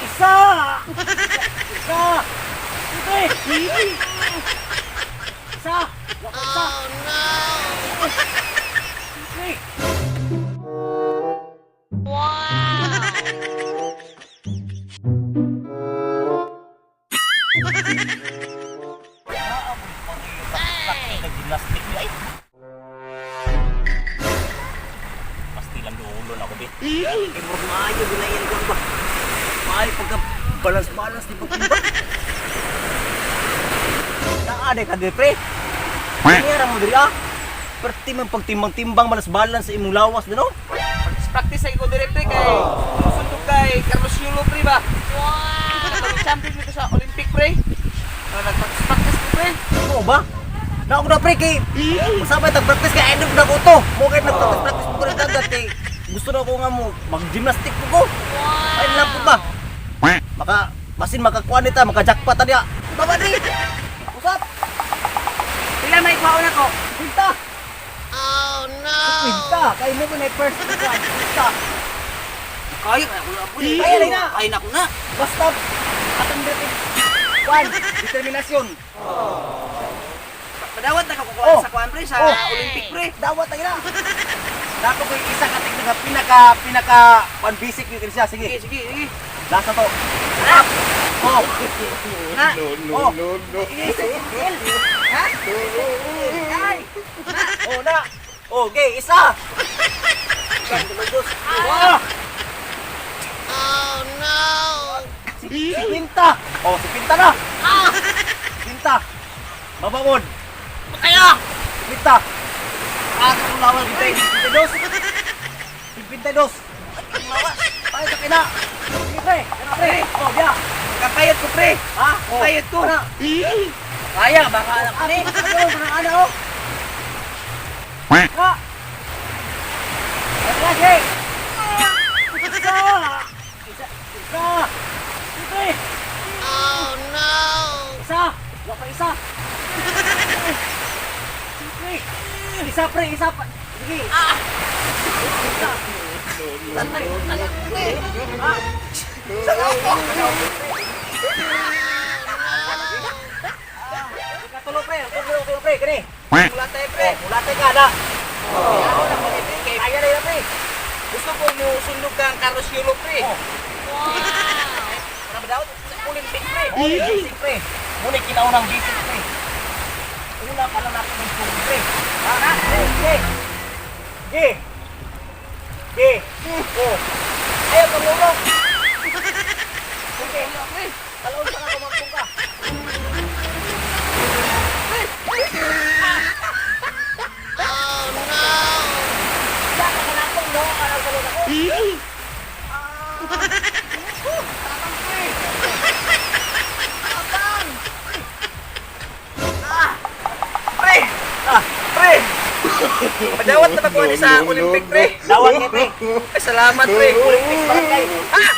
Isa! Isa! Three! Isa! Isa! Oh no! Three! Wow! Hey! Nag-gymnastic ni ay. Pastilan ulo na ko, be. Eh, murag maayo ginayan ko ba? Maayo pagka balance-balance di pagtimba. Naa de ka di, pre. Kanya mo diri ah. Perti man pagtimbang-timbang balance-balance sa imong lawas no? Practice practice ay ko dire, pre, kay sundog kay Carlos Yulo, pre, ba. Wow! Wow. Champion dito sa Olympic, pre. Para nag-practice practice ko, pre. Oo ba? Naog na, pre, kay masabay tag practice kay idol na ko to. Mo kay nag-practice practice ko rin dagat kay gusto na ko nga mo mag-gymnastic ko ko. Ay lang po ba? Maka basin makakuan nita, maka-jackpot ta diya. Baba di. Usap. Pila may kwaon nako? Pinta. Oh no! Pinta. Kay mo ko na first kuan. Pinta. Kaya kaya ko na, pre. Kaya na. Kaya na ko na. Basta atong dito. Kuan, determinasyon. Madawat na ko kukuha Oh. sa kuan, pre, sa Oh. Olympic, pre. Dawat tayo na. Dato ko yung isa ka nga pinaka pinaka kuan basic yun siya. Sige, Sige. sige, sige. Last na to. Up. Oh. Na. Oh. Ha? Ay. Oh na. Okay, isa. Isa, dos. Wah! Oh no! Si Pinta. Oh, si Pinta na. Pinta. Babawon. Kaya. Pinta. Ah, kung lawan kita. Pinta dos. Pinta dos. Lawas. Tayo sa kina. Sige, pre. Ano, pre? Oh, ya. Kakayot ko, pre. Ha? Oh. Kayot ko. Ana. Kaya baka anak Ano? ni. Ano? Ano? Ano? Oh. Ha? Lagi. Isa. Isa. Isa. Sige. Oh no! Isa! Wala pa isa! Sige! Isa, pre! Isa pa! Sige! Ah! Isa! Tatay, anak, pre. Ha? Katulo, pre! Katulo, katulo, pre! Kani! Mula tayo, pre. Oh, mulate ka na! Kaya ako na ko, pre. Kay Kaya na yun, pre! gusto ko mo sundog kang Carlos Yulo, pre. Oh. Wow! Para madawat sa Olympic, pre. Oh, basic, pre! Muna kinaunang basic, pre! Una pa lang natin ng tubig, pre! Ha? Okay! G! G! Oh! Ayaw, tumulong! Sige! Pre. Talon pa ka, tumagpong ka! Oh no! Sa kakanatong no, anang talon ako. Pre! Ah, Pre! Madawat na ba ni sa Olympic, pre? Dawat ni pre. Ay, salamat, pre. Olympics barangay. Ah!